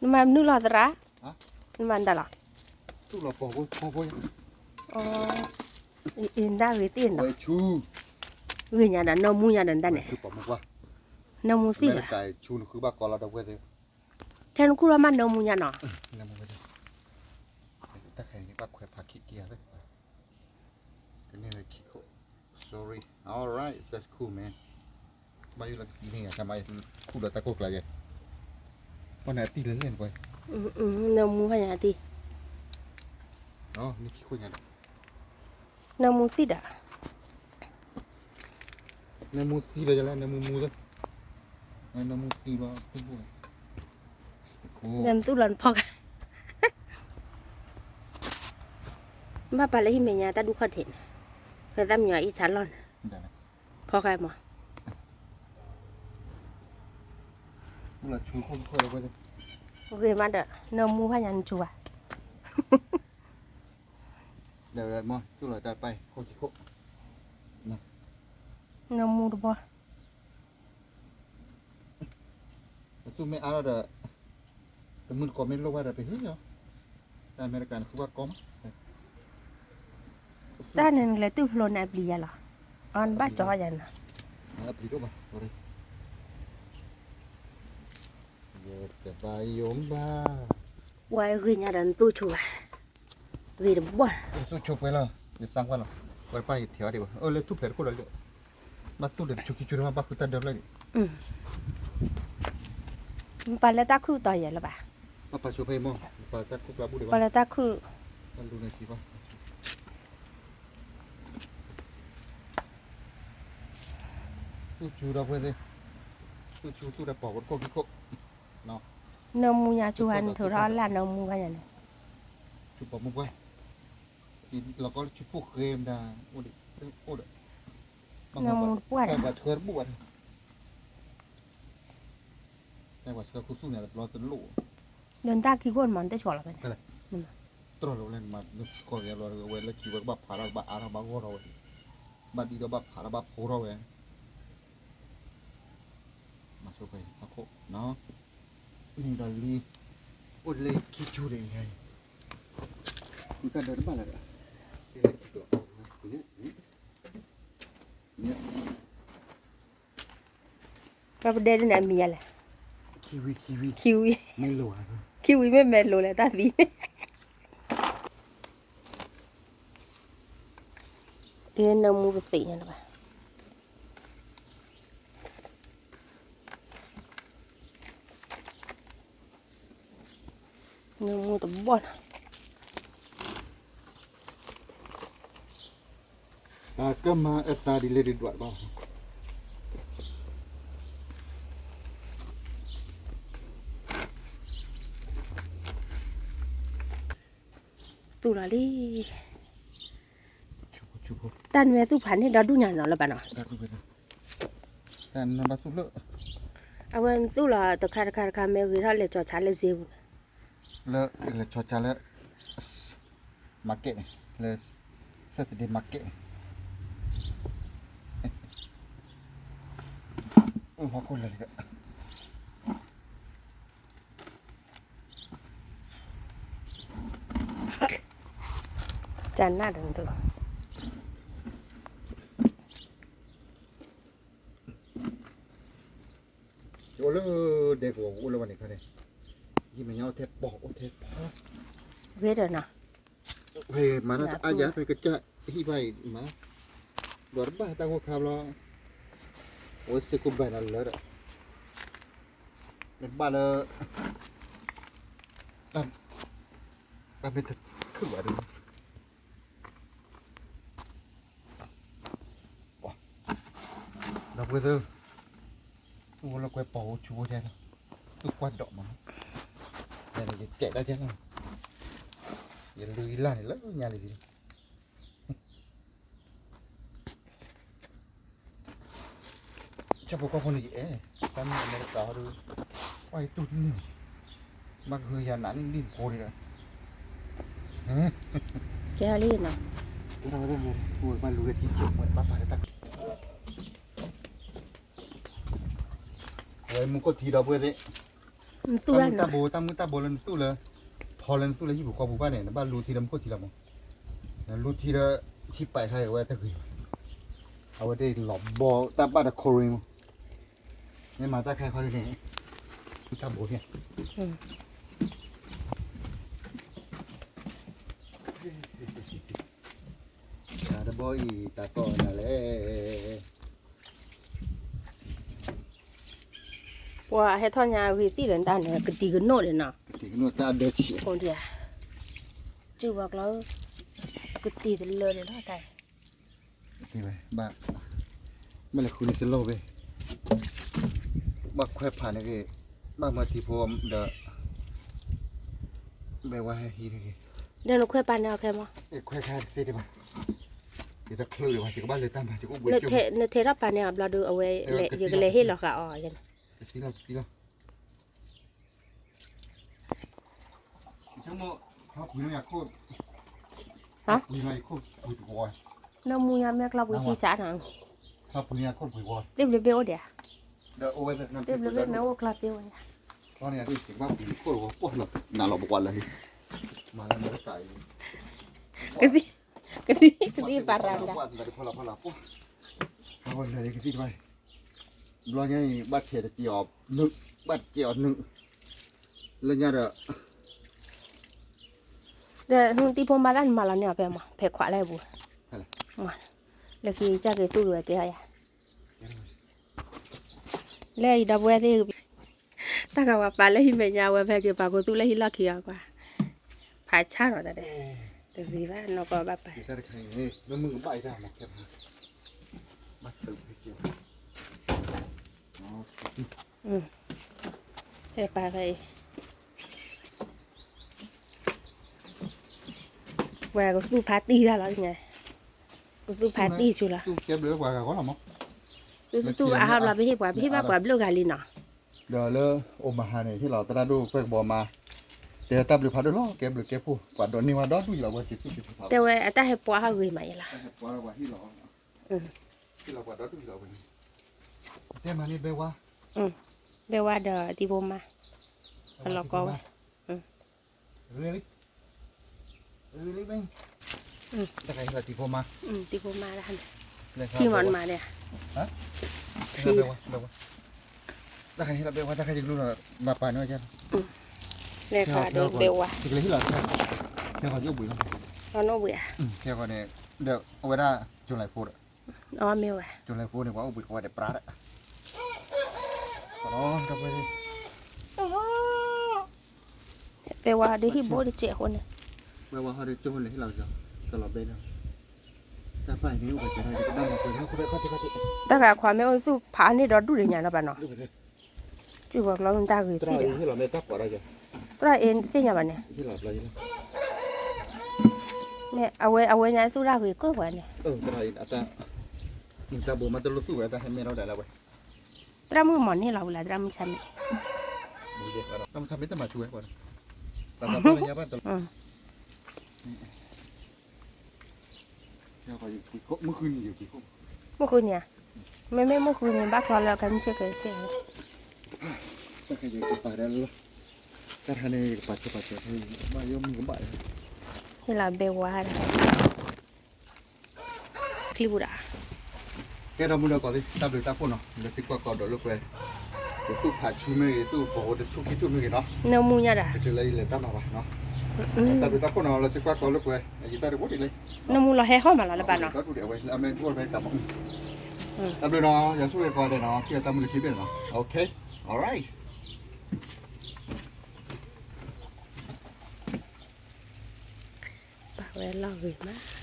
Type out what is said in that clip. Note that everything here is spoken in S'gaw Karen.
နမၤမနုၤလီၤသရၣ်, နမၤဒၣ်လီၤ, အံၤဒၣ်ဂ့ၤတ့ၢ်နီၤ, ဂ့ၤညါဒီးနၢမူညါဒီးနတၢ်န့ၣ်, နၢမူသံၣ်ဒီး, ထဲနခူၣ်လီၤမးနၢမူညါနီၤ, sorry, alright, that's cool, man. ဘၣ်ယိၣ်လၢကသံန့ၣ် ယၤတၢ်မၤခူၣ်ဒီးတၢ်ကိၢ်ကျါယဲ, ပှၤန့ၣ်အတံၢ်လၢလဲၣ်နကွၢ်, နၢမူဖးညါတံၢ်, နခံခိၣ်ညါဒီး, နၢမူသံၣ်ဒီး, နၢမူသံၣ်ဒီးယလဲၣ် နၢမူမူသ့, နၢမူသံၣ်ဘျီ, နသူၣ်လီၤနဖီကါ ဘၣ်ပာ်လၢဟံၣ်မဲာ်ညါတၢ်ဒူၣ်ခီၣ်ထံးန့ၣ်, ဖဲသၣ်မံညီၤအံၣ်ဆါလီၢ်န့ၣ်, ဖီဃဲမး, ဂ့ၤမးဒီး နၢမူဖးညါနဆူဘၣ်, နၢမူတဘီ နသူၣ်မ့ၢ်အါထီၣ်ဒီး, တမုၢ်တကိးမ့ၢ်လိၣ်ဘၣ်ဒီးပဟ့ၣ်လီၤ, တၢ်အမဲရကၤန့ၣ်ဃုဘၣ်ကီမး, တၢ်န့ၣ်နလဲၤတူၢ်ဖျိန့ၣ်အပျံၤယၤလီၤ, အနဘၣ်ကၠီယၤနီၤ, အပျံၤဒိၣ်ဘၣ်, ယတဘၣ်ယိၣ်ဘၣ်, ဝဲဂ့ၤညါဒီးနသူၣ်ဆိဘၣ်, ဂ့ၤတဘီၣ်, ယသူၣ်ဆိပှဲၤလီၤ, ယသးကွၢ်လီၤ, ဝဲတပၣ်ယထံၣ်အီၤဒံးဘၣ်, အိၣ်လၢထူၣ်ဖျဲးတခိၣ်ဒီးလၢ ဘၣ်သူၣ်ဒီးတဆူခံဆူမး ဘၣ်ဃုတၢ်ဒၢဖျၢၣ်ဒံး, ပှၤလၢတၢ်ခုၣ်တီၤယဲၢ်လၢၤဘၣ်, ပှၤလၢတၢ်ခုၣ်, သူၣ်ဆူဒီးပှဲၤသ့ၣ်, သူၣ်ဆူသူၣ်ဒီးပိာ်ဝဲတခိၣ်ခံခိၣ်, နၢမူညါဆူဟါနထုးထီၣ်လၢနၢမူဘၣ်ညါန့ၣ်, ဆူပိာ်မုၣ်ပှၢ်, လီၤကီလၢဆူဖိၣ်ဃဲမတၤ, အိၣ်ဒီး, နၢမူတပှၢ်ဒီး, ပှၤဆှၢတဘူၣ်ဘၣ်, ပှၤဆှၢခူသူၣ်န့ၣ်တဘျီတလိၣ်, ဒီးနတၢ်ခံခိၣ်နမၤနတဆီၣ်လီၤဖဲန့ၣ်, တြီၢ်လီၤဝဲလၢနမၤနကီၢ်ဂဲၤဘျီ ဝဲလၢခံဝဲကဘၣ်ဖးထီၣ်ဘၣ်အါထီၣ်ဘၣ်ဂီၢ်ထီၣ်ဝဲ, ဘၣ်ဒံးဒီးဘၣ်ဖးထီၣ်ဘၣ်ဖိထီၣ်ဝဲ, မၤဆိဖဲအံၤဟီၣ်ခိၣ်, န့ၣ်ဒီးလံ, အိၣ်လၢခံဆူန့ၣ်, ဃုတၢ်ဒၢတဘၣ်လၢၤဒီး, ပှၤပဒဲဒ်န့ၣ်အမံၤယၤလဲၣ်, ခံဝံ, ခံဝံ, ခံဝံမ့ၢ်မဲာ်လိၤလဲၣ်တၢ်သံန့ၣ်, နၢမူကသ့ၣ်ညါလၢၤဘၣ် နၢမူတဘီၣ်နီၤ, အကမၤအသးဒ်လဲၣ်ဒ်ဒွးတဘၣ်, သူၣ်လီၤလံ, တၢ်နမ့ၢ်သူၣ်ဖးန့ၣ်ဒီဒူၣ်ညါနီၤလၢၤဘၣ်နီၤ, အဝဲသူၣ်လီၤတခါတခါတခါ မ့ၢ်ဂ့ၤထီၣ်လဲၤကၠီၤဆါလၢစ့ပူၤ, လၢလဲၤကၠီၤဆါလၢ market န့ၣ်, လၢ Saturday market န့ၣ်, အိၣ်ဟီၣ်ခိၣ်လၢာ်လံဒီး ကနၣ်ဒီးနသိး ယအိၣ်လၢဒဲကဝီၤ အိၣ်လၢဝဲန့ၣ်ခါန့ၣ်, ယမဲာ်ညါအိၣ်ထဲပီၤ အိၣ်ထဲဖီ, ဂ့ၤဒီးနီၤ, ဖဲမၤတၢ်အါယၤ ဖဲကစၢ်ဟံၣ်ဘၣ်အံၤမး, ဒီးတဘၣ်တၢ်ဂိၢ်ခါဘျီ, အဝဲစ့ၢ်ကီးဘၣ်နၤလၢဒီး, နဘၣ်လၢ တၢ်မ့ၢ်တခုၣ်ဘၣ်ဒီး ဒီပုၢ်ဝဲၢ်သ့ၣ်, အိၣ်လၢကွဲပီၤအိၣ်ဆူၣ်အိၣ်ဒဲးလီၤ, သူၣ်ကွၢ်ဒိးမး, ယကဲးဒၣ်ကဲးလီၤ, ယလုၢ်ယလၢ်န့ၣ်လၢညါလံဒ်လီၤ. ဆၣ်ဖိကီၢ်ဖိန့ၣ်ယအဲၣ်, တၢ်မ့ၢ်အမဲရကၤဟီဒုး, ပှၢ်ယတူၢ်တန့ၢ်, ဘၣ်ကဟုယၤနးန့ၣ်လံဖိန့ၣ်ဒီး, ကဲလံနီၤ, ဘၣ်လူၤဝဲထံကၠိၣ်ဝဲ ဘၣ်ဖးလၢတၢ် ဝဲမူခိၣ်ထံဒီပုၢ်ဝဲၢ်သ့ၣ်, သူၣ်တၢ်မုၢ်တၢ်ဘိ တၢ်မုၢ်တၢ်ဘိလၢနသူၣ်လၢ ဖီလၢနသူၣ်လၢဟံၣ်ပူၤဃီပူၤဘၣ်န့ၣ် နဘၣ်လူထံလၢမူခိၣ်ထံလီၤမး. နလူထံလၢ ထံပာ်ခါအံၤ အဝဲတဂ့ၤဘၣ်. အဝဲသ့ၣ်လီၤဘီတၢ်ဘၣ်ဒီး chlorine မး. မ့ၢ်မၤတၢ်ခဲခီဒ်န့ၣ် မုၢ်တၢ်ဘိန့ၣ် တၢ်တဘီအံၤ တၢ်ကီနၤလဲၣ်. ပှၤဟဲထီၣ်ညါအဂ့ၤသ့ၣ်ဒီးတၢ်န့ၣ် ကတံၤကနိၣ်ဒီးနီၤ, ကတံၤကနိၣ်တၢ်ဒၢဆံး, ကတံၤတလၢဒီးလီၤတၢ်, ဘၣ်, မ့ၢ်လဲၤဃုန့ၣ်စလီၢ်ဘဲ, ဘၣ်ခွဲးဖးန့ၣ်ဂ့ၤ, ဘၣ်မၤတံၤဖိဒီး ဘဲဝါဟဲဟံးန့ၣ်ဂ့ၤ, ဒီးနခွဲးပာ်န့ၢ်အီၤခဲမး, ခွဲးခါတသ့တဘၣ်, ယတချုးဒံးဘၣ် ယကဘၣ်လၢတၢ်မၤ ယကအိၣ်ဘှံးကၠိ, နထဲးထီၣ်ပာ်န့ၢ်အီၤဘျီဒီး အဝဲ ယကလဲၤဟ့ၣ်လီၤဃာ်အီၤ, တသံလီၤ တသံလီၤ. နမူညါမ့ၢ်ကျီပူၤခံစးနီၤ, သ့ၣ်ဘျုးဘ့ၣ်အိၣ်ဒံးဧါ, သ့ၣ်ဘျုးဘ့ၣ်မ့ၢ်အိၣ်ကျီသ့ဝဲ, ကသံၣ် ကသံၣ် ကသံၣ်ပာ်ရၤဒၣ် ဘျီညါအံၤ ဘၣ်ဆဲးတကဲးအီၤနုာ်, ဘၣ်တကဲးအီၤနုာ်, လၢညါဒီး, ဒီးနတံၤဖိမါတၢ်နမၤလီၤန့ၢ်အီၤဖဲမး ဖဲခွးလၢအပူၤ, လၢခံကစၢ်က့ၤသူၣ်ကဝဲကဲအီၤယၤ, လၢအံၤဒီပုၢ်ဝဲၢ်သ့ၣ်, တၢ်ကဝၤပာ်လၢဟံၣ်မဲာ်ညါဝဲဖဲက့ၤပာ်ကိးသူၣ်လၢဟံၣ်လီၢ်ခံအီၤကွၢ်, ဖးဆါလီၤတၢ်ဒဲး, တဂ့ၤဘၣ်နီၢ်ကီၢ်ဘၣ်ပာ် ဖဲပာ်ဖဲအံၤ, ပှၤကသူၣ်ဖးတံၢ်တၢ်လီၤ, ကသူၣ်ဖးတံၢ်ဆူလီၤ, သူသူၣ်အါဟီဘျီ ပဟ့ၣ်ပှၤ ပဟ့ၣ်ဘၣ်ပှၤဘျုးဂၤလံနီၤ, ဒီးလၢအိၣ်မဟါန့ၣ် ဟ့ၣ်လီၤသရၣ်ဒိၣ်ကွဲၢ်ကဘီမါ, တဲတၢ်ဘျုးဖးဒိၣ်လီၤ ကဲဘျုးကဲဖှိၣ် ပှၤဒိးန့ၢ်ဝဲဒီဒူၣ်လီၤဝဲက့ၤသူၣ်က့ၤသး, တဲဝဲအတၢ်ဟဲပှၤဟးဂ့ၤမးယလီၤ, ဟ့ၣ်လီၤပှၤဒီဒူၣ်လီၤဝဲန့ၣ်, တဲမးန့ၣ်ဘဲဝါ, ဘဲဝါဒီးတံၤဖိမါ, အလီၤကီဝဲ, တၢ်တံၤဖိမါ, ထံမးနမၤဒဲး, တၢ်ခါဟ့ၣ်လီၤဘဲဝါ, တၢ်ခါယကလူလီၤ မၤပာ်န့ၢ်ဝဲ, လဲၤခါဒီးဘဲဝါ, အနီၣ်ဘှံးဧါ, ခဲဃီန့ၣ်, ဒီးအဝဲဒၣ် July four ဒီး, အမ့ၢ်ဝဲ July four န့ၣ် ပှၤအိၣ်ဘှံးကဝီၤဒီးပြးဒီး, ဘဲဝါဒီးဟံၣ်ဘိတစဲးအဃိန့ၣ်, ဘဲဝါဟီဒီးကၠိလဲၤဟ့ၣ်လီၤကီး, ကလီၤဘဲန့ၣ်, တၢ်ပာ်န့ၣ်အိၣ်ကတၢၢ်, တၢ်ဂၤခွါမ့ၢ်အိၣ်သူၣ်ဖးန့ၢ်ဒီဒူၣ်ဒီးညါနီၤဘၣ်နီၤ, စုပှၤကျီတၢ်ဂ့ၤသ့ၣ်ဒီး, သရၣ်အ့ၣ်သ့ၣ်ညါဘၣ်န့ၣ်, မ့ၢ်အဝဲ အဝဲညါသူၣ်တၢ်ဂ့ၤကၢၢ်ပှၤန့ၣ်, တၢ်ဘိမးတလိၣ်သူၣ်ဝဲ တၢ်ဟဲမဲထီၣ်ဒၣ်လၢဝဲ, သရၣ်မုၣ်မၤန့ၢ်လီၤဝံၤလၢသရၣ်မုၣ်ဆါမ့ၢ်, သရၣ်မုၣ်ဆါမ့ၢ်တမၤဆူဝဲ, မုၢ်ဃုန့ၣ်ဧါ, မ့မ့ၢ်မုၢ်ဃုန့ၣ် ဘၣ်ချီလၢကမုၢ်ဆ့ၣ်ကဆ့ၣ်, တၢ်ခါန့ၣ် ယကပာ်ဆၢပာ်ဆၢ, ဘၣ်ယိၣ်မုၢ်ကဘၣ်, ဟ့ၣ်လီၤဘဲဝါဒီး ချံပူၤဒၣ်, ကဲဒီးမုၢ်ဒီးကီးသ့ၣ် တၢ်ဘျုးတၢ်ဖှိၣ်နီၤ လၢသုကွၢ်ကီးဒီးလိာ်ကွဲ, ယသူၣ်ဖးဆူမ့ၢ်ဂ့ၤ သူၣ်ပီၤအိၣ်တထူၣ်ခံထူၣ်မ့ၢ်ဂ့ၤနီၤ, နမူညါဒၣ် တချုးလၢယလဲၤတၢ်မၤဘၣ်နီၤ, တၢ်ဘျုးတၢ်ဖှိၣ်နီၤ လၢသုကွၢ်ကီးလိာ်ကွဲ, ယတၢ်တဘိဒ်လဲၣ်, နမူလီၤဟဲဟီၣ်မးလီၤလၢဘၣ်နီၤ, ဒီဒူၣ်ဒီးအဝဲလၢအမဲထူၣ်အမဲတၢ်မး, တၢ်ဘျုးနီၤ ယွၤဆိၣ်ဂ့ၤပှၤဒဲးနီၤ ထံၣ်အတၢ်မုၢ်လၢခံဘ့ၣ်နီၤ, okay, alright. ပာ်ဝဲလီၢ်ဂ့ၤမး